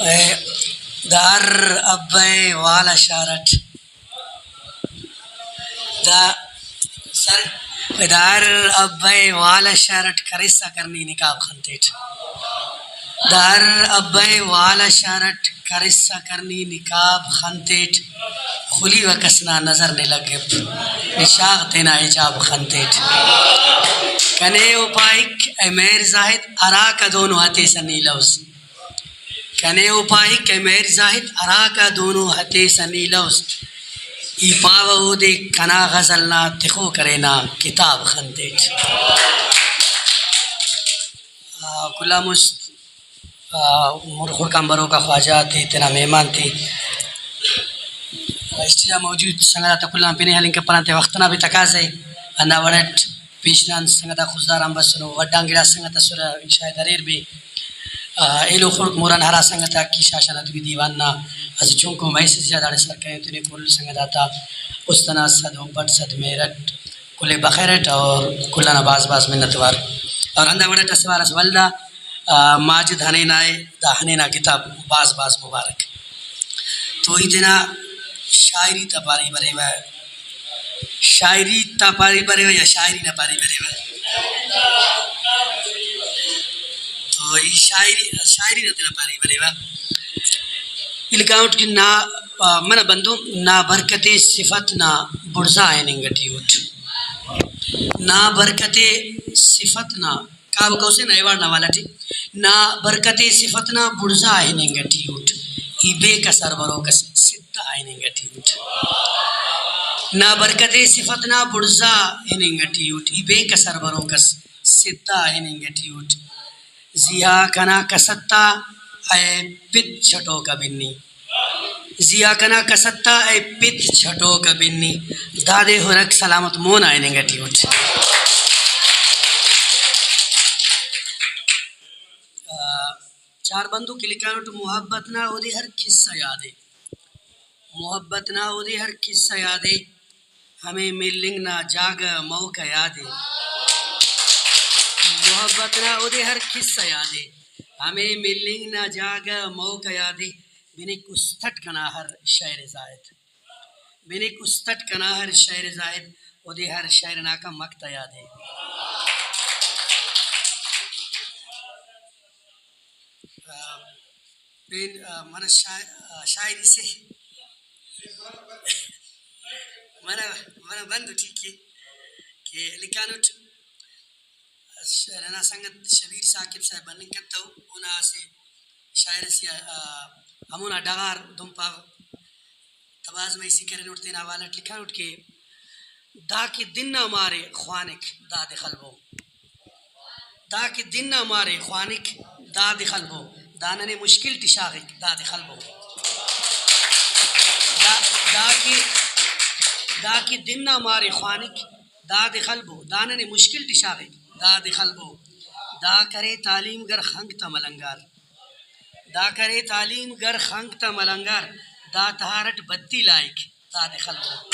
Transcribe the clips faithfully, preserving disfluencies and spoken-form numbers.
اے، دا ہر ابا ءِ والا شار اٹ، دا سر، دا ہر ابا ءِ والا شار اٹ کرسا کر نی نقاب خن تیٹ۔ دا ہر ابا ءِ والا شار اٹ کرسا کر نی نقاب خن تیٹ۔ خلیوہ کس نا نظر نے لگپ، نی شاغ تینا حجاب خن تیٹ۔ کنے او پائک، اے مہر زاہد، ہراکا دونو ہتیسہ نی لوز۔ کنے او پائک، اے مہر زاہد، ہراکا دونو ہتیسہ نی لوز۔ ای پاوہ اودے کنا غزل نا تخوک ارے نا کتاب خن تیٹ۔ آ، کل آن مست، آ، مر خڑک آن بروکا خواجہ تے، تینا مہمان تے، اسٹیج آ موجود سنگت آتا کل آن پن ءِ ہلنگ کپرہ، انتئے وخت نا بھی تقاضہ ءِ۔ ہندا وڑ اٹ پیشن آن سنگت آک خضدار آن بسنو، وڈھ آن گڑاس سنگت اسرہ، شاید اریر بھی۔ آ، ایلو خڑک مر آن ہرا سنگت آک ای شاشان ادبی دیوان نا اسہ چنکو مئے سے آ داڑے سر کرینو تینے، کل سنگت آتا است انا صد حب اٹ، صد مہر اٹ، کل ءِ بخیر اٹ اور کل انا بھاز بھاز منت وار۔ اور ہندا وڑ اٹ اسہ وار اس ولدا، آ، ماجد ہنینا ءِ، دا ہنینا کتاب بھاز بھاز مبارک۔ تو ای تینا شاعری تا پاری بریوہ، شاعری تا پاری بریوہ یا شاعری نا پاری بریوہ؟ تو ای شاعری، شاعری نا تینا پاری بریوہ۔ ای لکھانٹ کہ نا، آ، منہ بندو، نا برکت صفت نا بڑزا ہننگ ٹی اٹ۔ نا برکت صفت نا، کعبہ حسین ایوارڈ نا حوالہ ٹی، نا برکت صفت نا بڑزا ہننگ ٹی اٹ، ای بے کسر بروک اس سدھا ہننگ ٹی اٹ۔ نا برکت صفت نا بڑزا ہننگ ٹی اٹ، ای بے کسر بروک اس سدھا ہننگ ٹی اٹ۔ زیہا کنا کستا اے پت چھٹوک آ بنی۔ زیہا کنا کستا اے پت چھٹوک آ بنی۔ دادے ہرک سلامت مون آ ہننگ ٹی اٹ۔ آ، چار بندو کہ لکھانٹ، محبت نا اودے ہر قصہ یاد ءِ۔ محبت نا اودے ہر قصہ یاد ءِ، ہمے ملنگ نا جاگہ موقع یاد ءِ۔ محبت نا اودے ہر قصہ یاد ءِ، ہمے ملنگ نا جاگہ موقع یاد ءِ۔ بنک است اٹ کنا ہر شعر زاہد، بنک است اٹ کنا ہر شعر زاہد، اودے ہر شعر نا کا مقطع یاد ءِ۔ آ، پین، آ، منہ شاع-، آ، شاعری سے منہ، منہ بند ٹھیک ءِ کہ لکھانٹ۔ ش-، ننا سنگت شبیر ثاقب صاحب بننگ کتو، اونا اسہ شاعر اسے آ، آ، ہمونا ڈغار دن پاوہ۔ تباز مئی سے کرینٹ تینا حوالہ ٹی لکھانٹ کہ دا کہ دن نا مارے خوانک دادے خلبو۔ دا کہ دن نا مارے خوانک دادے خلبو، دا ننے مشکل ٹی شاغک دادے خلبو۔ دا، دا کہ، دا کہ دن نا مارے خوانک دادے خلبو، دا ننے مشکل ٹی شاغک دادے خلبو۔ دا کرے تعلیم گر خنک تا ملنگار، دا کرے تعلیم گر خنک تا ملنگار، دا تہار اٹ بتی لائک دادے خلبو۔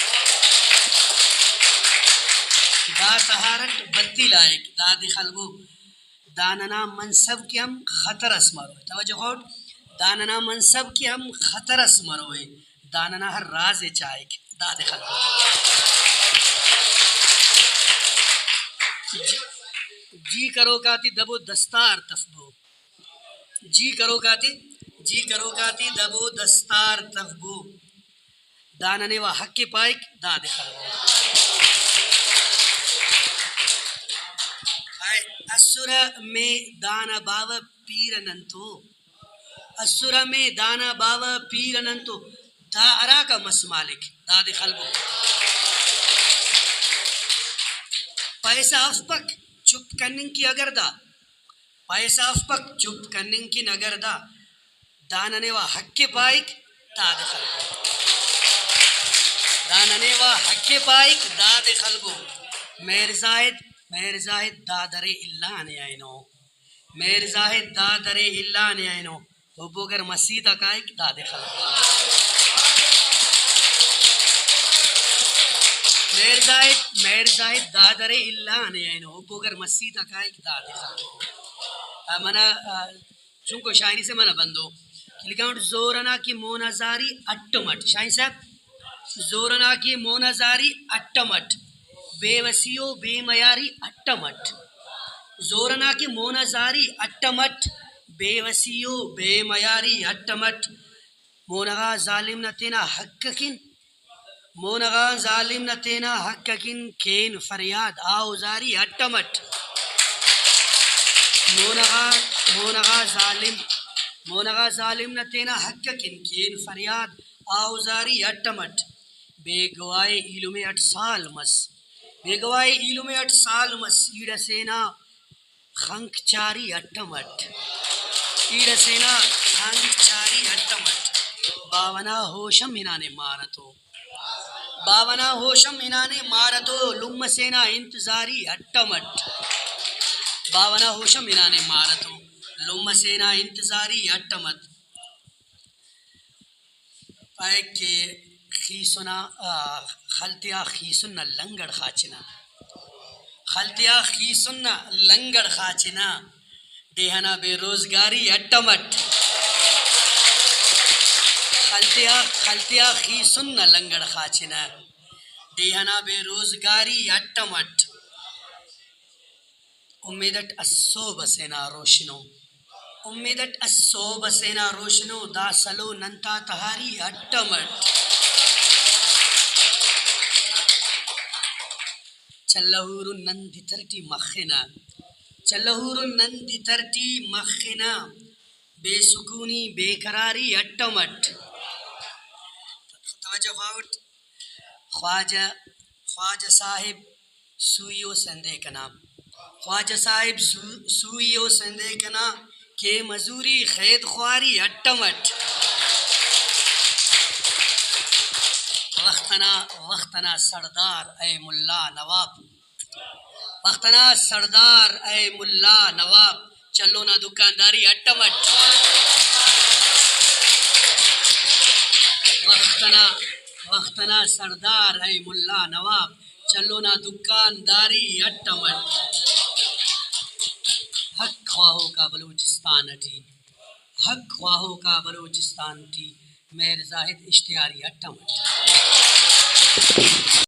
دا تہار اٹ بتی لائک دادے خلبو۔ دا ننا منصب کہ ہم خطر اس مروئے۔ توجہ غوٹ، دا ننا منصب کہ ہم خطر اس مروئے۔ دا ننا ہر راز ءِ چائک دادے خلبو۔ جی، جی کروک آتے دبو دستار تفبو۔ جی کروک آتے، جی کروک آتے دبو دستار تفبو۔ دا ننے وا حق ءِ پائک دادے خلبو۔ اے اسرہ مے دانا باوہ پیر ننتو۔ اسرہ مے دانا باوہ پیر ننتو۔ دا ہراکا مس مالک دادے خلبو۔ پیسہ افپک چپ کننگ کہ اگر دا، پیسہ افپک چپ کننگ کن اگر دا، دا ننے وا حق ءِ پائک دادے خلبو۔ دا ننے وا حق ءِ پائک دادے خلبو۔ مہر زاہد، مہر زاہد دا درے الا نے اینو۔ مہر زاہد دا درے الا نے اینو۔ حب و گر مسیت آ کائک دادے خلبو۔ مہر زاہد، مہر زاہد دا درے الا نے اینو۔ حب و گر مسیت آ کائک دادے خلبو۔ آ، منہ، آ، چنکو شاعری سے منہ بندو لکھاٹ زور ئنا کہ مون آ زاری اٹ مٹ۔ شاہین صاحب، زور ئنا کہ مون آ زاری اٹ مٹ، بے وسی و بے میاری اٹ مٹ۔ زور ئنا کہ مون آ زاری اٹ مٹ، بے وسی و بے میاری اٹ مٹ۔ مون غا ظالم نا تینا حق اکن، مون غا ظالم نا تینا حق اکن کین فریاد، آہو زاری اٹ مٹ۔ مون غا، مون غا ظالم، مون غا ظالم نا تینا حق اکن کین فریاد، آہو زاری اٹ مٹ۔ بے گواہ ایلم اٹ سال مس، بے گواہ ایلم اٹ سال مس، ایڑ اسے نا خنک چاری اٹ مٹ۔ ایڑ اسے نا خنک چاری اٹ مٹ۔ باوہ نا ہوش ہم ہنانے مار اتو۔ باوہ نا ہوش ہم ہنانے مار اتو، لمہ سے نا انتظاری اٹ مٹ۔ باوہ نا ہوش ہم ہنانے مار اتو، لمہ سے نا انتظاری اٹ مٹ۔ پائک کہ خیسن آ، آ، خل تیا خیسن نا لنگڑ خاچنہ۔ خل تیا خیسن نا لنگڑ خاچنہ، ڈیہہ ئنا بے روزگاری اٹ مٹ۔ خل تیا، خل تیا خیسن نا لنگڑ خاچنہ، ڈیہہ ئنا بے روزگاری اٹ مٹ۔ امید اٹ اسوب اسے نا روشنو، امید اٹ اسوب اسے نا روشنو، دا سلو نن تا تہاری اٹ مٹ۔ چلہورن نن دتر ٹی مخنہ، چلہورن نن دتر ٹی مخنہ، بے سکونی بے قراری اٹ مٹ۔ توجہ خواہوٹ۔ خواجہ، خواجہ صاحب سوئی او سندے کنا، خواجہ صاحب سو-، سوئی او سندے کنا، کہ مزوری خید خواری اٹ مٹ۔ وخت ئنا، وخت ئنا سڑدار اے ملا نواب، وخت ئنا سڑدار اے ملا نواب، چلو نا دکانداری اٹ مٹ۔ وخت ئنا، وخت ئنا سڑدار اے ملا نواب، چلو نا دکانداری اٹ مٹ۔ حق خواہوکا بلوچستان ٹی، حق خواہوکا بلوچستان ٹی، مہر زاہد اشتہاری اٹ مٹ۔